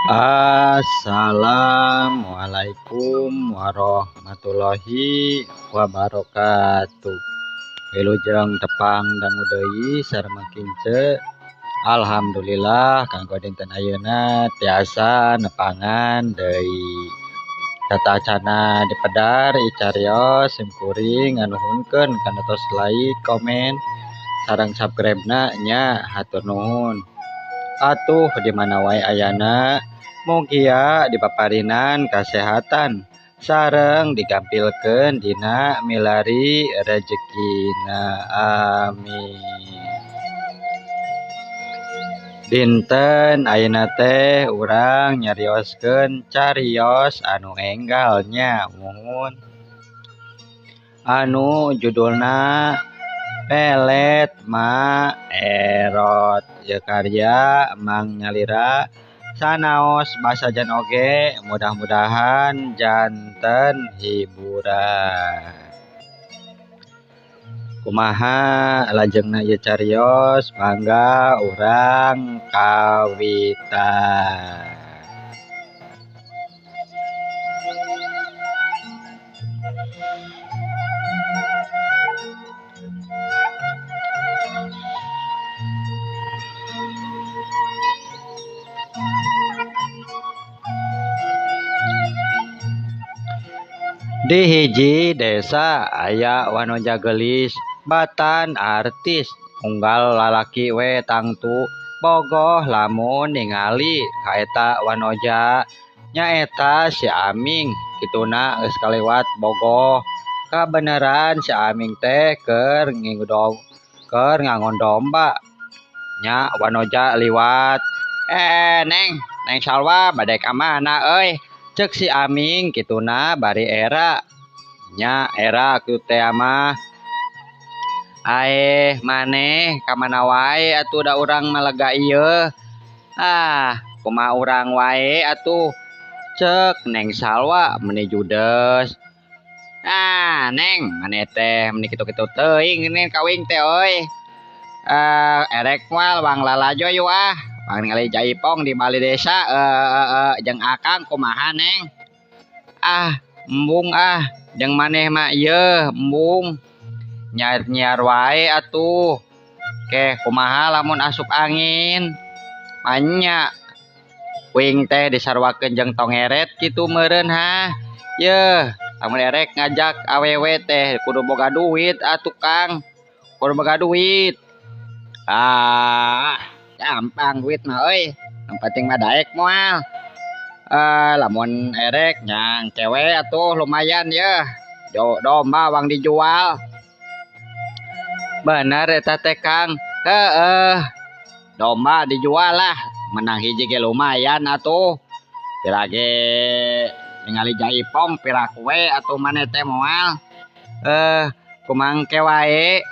Assalamualaikum warahmatullahi wabarakatuh. Wilujeng tepang dangu deui sareng kince. Alhamdulillah kanggo dinten ayeuna tiasa nepangan deui. Sateuacana dipedar icarios simkuring nganuhunkeun kana tos like, komen, sareng subscribe-na nya hatur nuhun. Atuh di mana wae ayana mugia dipaparinan kasehatan sareng digampilkeun dina milari rejekina, amin. Dinten ayeuna teh urang nyarioskeun carios anu enggal nya muhun anu judulna Pelet Ma Erot ieu karya Mang Nyalira sanaos basajan oge mudah-mudahan janten hiburan. Kumaha lajengna ieu carios mangga urang kawitan. Di hiji desa aya wanoja geulis batan artis unggal lalaki we tangtu bogoh lamun ningali ka eta wanoja nyaeta si Aming kituna geus kalewat bogoh. Kabeneran si Aming teh keur ngangon domba nya wanoja liwat. Neng, Neng Salwa bade ka mana euy? Cek si Aming kituna bari era nya era kitu teh mah aeh maneh ka mana wae atuh da urang mah lega ieu. Ah kumaha urang wae atuh cek Neng Salwa meni judes. Ah Neng maneh teh meni kitu-kitu teuing ini kawing teh euy. Erek moal wang lalajo yu ah. Wang ningali jaipong di bali desa jeung akang kumaha Neng? Ah embung ah jeung maneh mah ieu embung. Nyiar-nyiar wae atuh. Keh kumaha lamun asup angin? Manya wing teh disarwakeun jeung tongeret kitu meureun ha. Yeuh lamun erek ngajak awewe teh kudu boga duit atuh Kang. Kudu boga duit. Ah gampang duit mah euy, yang penting mah daek moal. Lamun erek nyang cewe atuh lumayan yeuh. Domba wang dijual. Bener eta teh Kang. Heeh. Domba dijual lah, menang hiji ge lumayan atuh. Pira ge ningali jaipong pira kue atuh maneh teh moal. Kumangke wae.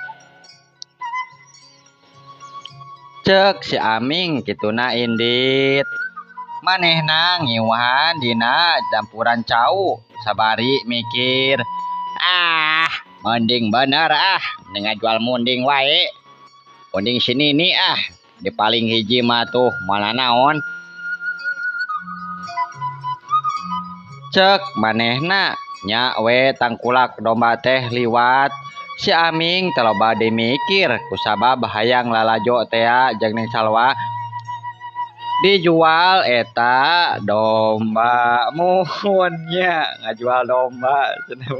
Cek si Aming kituna indit. Manehna ngiuhan dina campuran cau sabari mikir. Ah, mending bener ah, mending ngajual munding wae. Munding si Nini ah, di paling hiji mah tuh moal naon. Cek manehna nya we tangkulak domba teh liwat. Si Aming teh loba dimikir kusabab hayang lalajo tea jeung Neng Salwa. Dijual eta domba muhun nya ngajual domba cenah.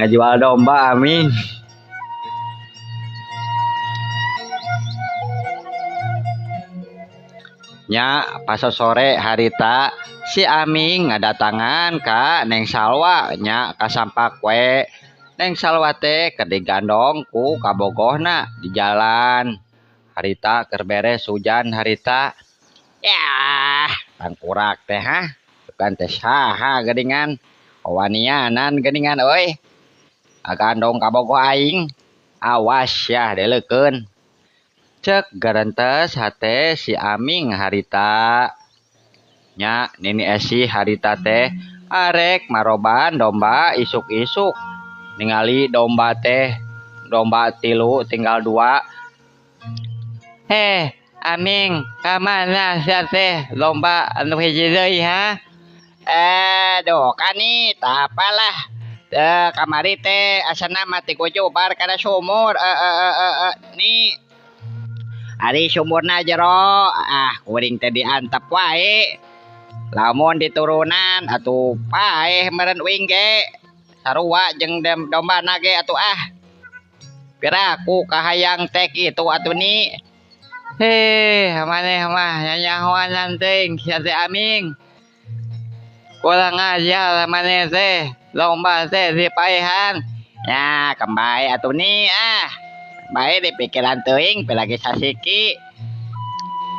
Ngajual domba Aming. Nya pas sore harita si Aming ngadatangan ka Neng Salwa nya kasampak we. Neng Salwa teh keur digandong ku kabogohna di jalan. Harita keur beres hujan harita. Yah, tangkurak teh hah. Bukan teh saha geuningan. Wanianan geuningan euy. Gandong kabogoh aing. Awas yah deleukeun. Cek garentes hate si Aming harita. Nya Nini Esi harita teh arek maroban domba isuk-isuk. Ningali domba teh domba 3 tinggal 2. Aming ka mana sia teh lomba anu hiji deui ha? Aduh kani tah apalah. Teu kamari teh asana mah ti kujubar kana sumur ni. Ari sumurna jero ah kuring teh diantep wae. Lamun diturunan atuh paeh meureun uing ge. Sarua jeung dombana ge atuh ah. Piraku kahayang teh kitu atuh ni. Heh, maneh mah nyanyahoanan teuing sia teh Aming. Kurang ajar maneh teh, lomba teh dipaehan. Ya, kembae atuh ni ah. Bae dipikiran teuing pilagi sasiki.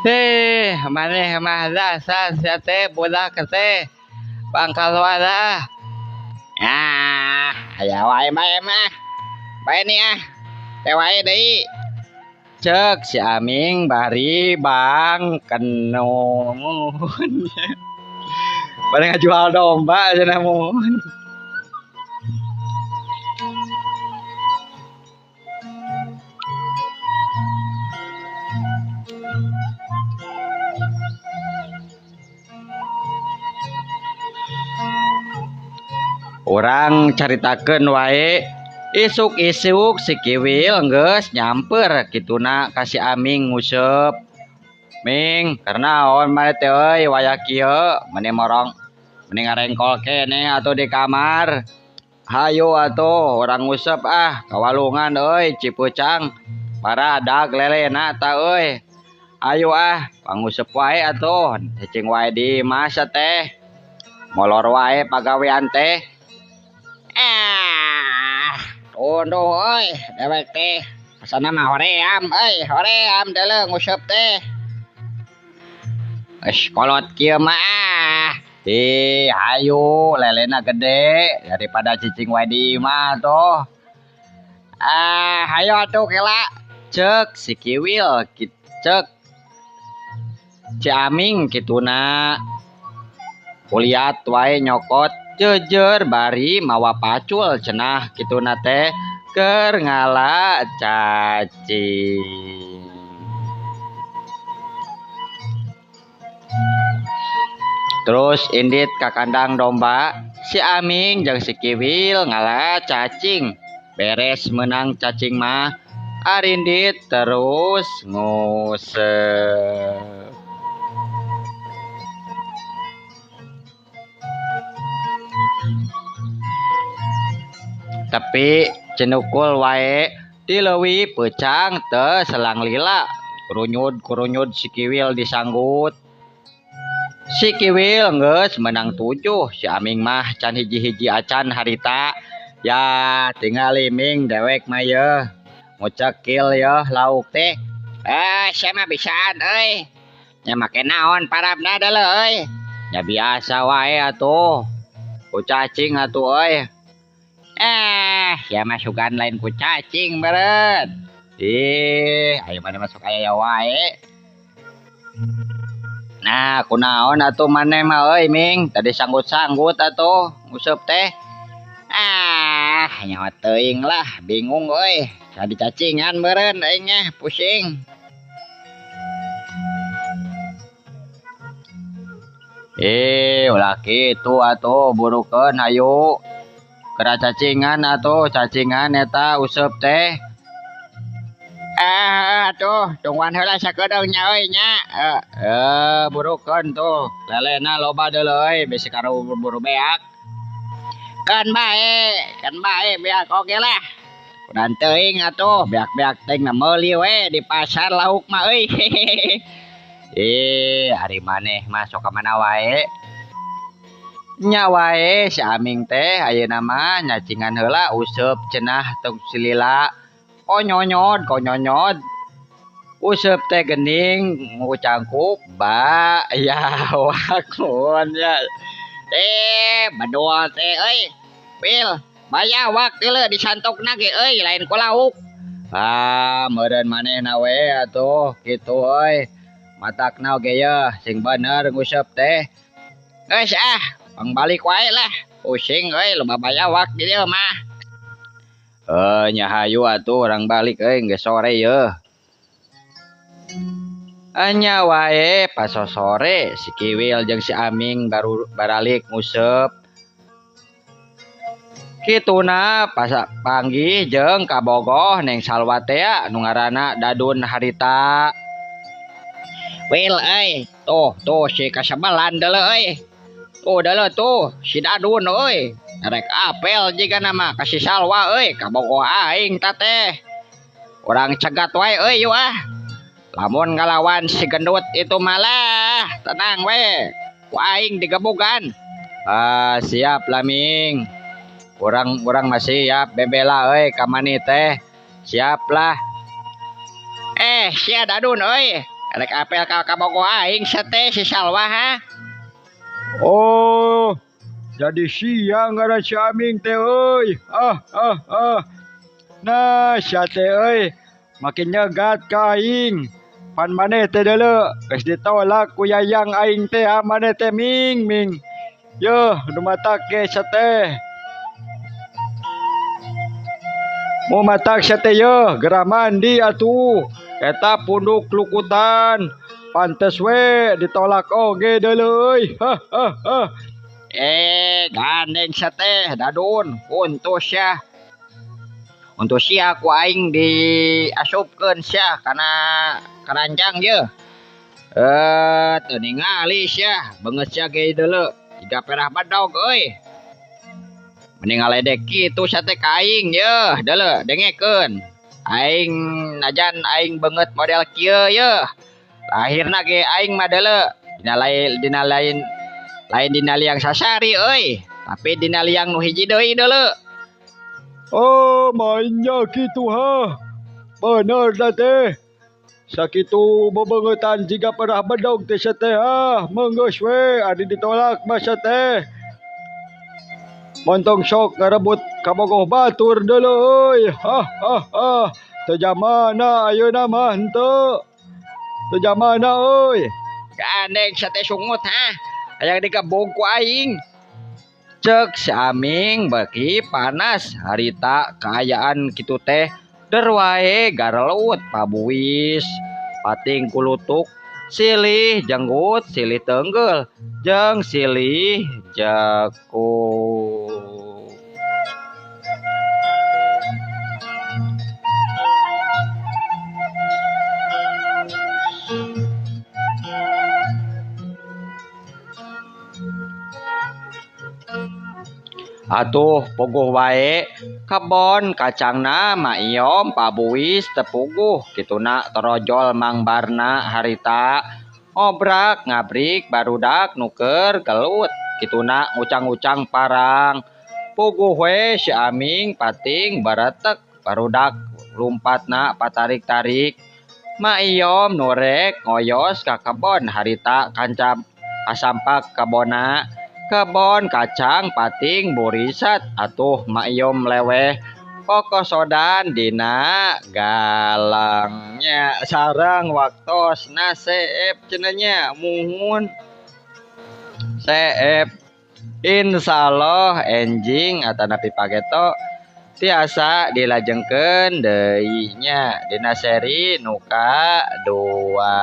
Heh, maneh mah dasar sia teh budak teh. Bangkalwara. Ah, aya wae bae mah. Bae ni ah. Teh wae deui. Cek si Aming bari bang kenumun. Bari ngajual domba cenah mun. Urang caritakeun wae isuk-isuk si Kiwil geus nyamper kituna ka si Aming nguseup. Ming, karnaon maneh teh euy wayah kieu meni morong meni ngarengkol keneh atuh di kamar. Hayu atuh urang nguseup ah ka walungan euy Cipeucang. Baradag lelena ta euy. Hayu ah panguseup wae atuh cicing wae di imah teh. Molor wae pagawean teh. Ah, tunduh euy dewek teh. Asana mah hoream euy, hoream deuleu nguseup teh. Geus kolot kieu mah ah. Ih, hayu lelena gede daripada cicing wae di imah tuh. Ah, hayu atuh kela. Cek si Kiwil, cek si Aming kituna. Kuliat wae nyokot jejer bari mawa pacul cenah kituna teh keur ngala cacing. Terus indit ka kandang domba, si Aming jeung si Kiwil ngala cacing. Beres menang cacing mah, arindit terus nguseup. Tapi cenukul wae dileuwi peucang teu selang lila, kurunyud-kurunyud si Kiwil disanggut. Si Kiwil geus menang 7, si Aming mah can hiji-hiji acan harita. Ya tingali Ming dewek mah yeuh ngucekil yeuh lauk teh. Sia mah bisaan euy. Nya make naon parabna deuleu euy. Nya biasa wae atuh. Ku cacing atuh euy. Sia mah sugan lain ku cacing meureun. Ih, ayo maneh masuk aya wae. Nah, kunaon atuh maneh mah euy Ming, tadi sanggut-sanggut atuh nguseup teh. Ah, nyawa teuing lah, bingung euy. Tadi cacingan meureun aing nya, pusing. Ulah kitu atuh burukeun hayu. Kera cacingan atuh, cacingan eta useup teh. Ah, atuh tungguan heula sakedeung nya euy nya. Burukeun tuh. Lelena loba deuleu euy, bisi karuburu beak. Keun bae beak oge lah. Kudan teuing atuh, beak-beak teuing mah meuli we di pasar lauk mah euy. Ari maneh mah sok ka mana wae. Nya wae si Aming teh ayeuna mah nyacingan heula useup cenah tong silila. Konyonyod, konyonyod. Useup teh geuning ngucangkup ba ya wakun ya. Bedol teh euy. Wil, bayawak teh leuh disantokna ge euy lain ku lauk. Ah, meureun manehna we atuh kitu euy. Matakna oge yeuh sing bener nguseup teh. Geus ah, pangbalik wae lah. Pusing euy loba bayawak di dieu mah. Nya hayu atuh urang balik euy geus sore yeuh. Enya wae pasosore si Kiwil jeung si Aming baru baralik nguseup. Kituna pas panggih jeung kabogoh Neng Salwa teh nu ngaranna Dadun harita. Wil euy, tuh tuh si kasebelan deuleu euy. Tuh deuleu tuh si Dadun euy. Rek apel jigana mah ka si Salwa euy, kabogoh aing ta teh. Urang cegat wae euy yeuh ah. Lamun ngalawan si gendut itu malah tenang we, ku aing digebugan. Ah, siap Laming. Urang-urang masih siap bebela euy ka mani teh. Siap lah. Sia Dadun euy. Rek apel ka kabogoh aing sia teh si Salwa ha. Oh, jadi sia ngaran si Aming teh euy. Ah ah ah. Nah, sia teh euy makin nyegat ka aing. Pan maneh teh deuleu geus ditolak ku yayang aing teh ha maneh teh ming ming. Yeuh nu matak ge sia teh. Mu matak sia teh yeuh geura mandi atuh. Eta punduk lukutan. Pantes we ditolak oge deuleu euy. Ha ha ha. Gandeng sia teh Dadun huntus sia. Untuk sia ku aing diasupkeun sia kana keranjang ye. Teu ningali sia, beungeut sia ge deuleu jiga perah bedog euy. Mending ngaledek kitu sia teh ka aing ye, deuleu dengekeun. Aing najan aing beungeut model kieu ye. Lahirna ge aing mah deuleu dina lain dina lain lain dina liang sasari euy, tapi dina liang nu hiji deui deuleu. Oh, mainnya gitu ha. Bener dah teh. Sakitu bebengetan jiga perah bedog teh sia teh ha. Menggeus we adi ditolak mah sia teh. Montong sok ngarebut kabogoh batur deuleu euy. Ha ha ha. Teu jamana ayeuna mah henteu. Teu jamana euy. Gandeng sia teh sungut ha. Hayang digebug ku aing. Cek si Aming beki panas harita kaayaan kitu teh der wae gareleut pabuwis pating kulutuk silih jenggut silih tenggel jeung silih jekuk. Atuh puguh wae kebon kacangna Mak Iyom pabuwis tepuguh kituna torojol Mang Barna harita ngobrak ngabrik barudak nuker gelut kituna ngucang-ngucang parang puguh we si Aming pating baretek barudak lumpatna patarik-tarik Mak Iyom nurek ngoyos ka kebon harita kancam kasampak kebona kebon kacang pating burisat atuh Mak Iyom leweh kokosodan dina galangnya sarang waktosna seep cenah muhun seep insyaallah enjing atanapi pageto tiasa dilajengkeun deui nya dina seri nu kadua.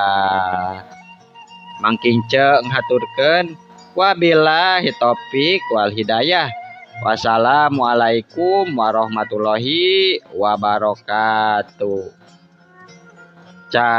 Mangking ce ngaturkeun wabillahi taufik wal hidayah. Wassalamualaikum warahmatullahi wabarakatuh. Ca.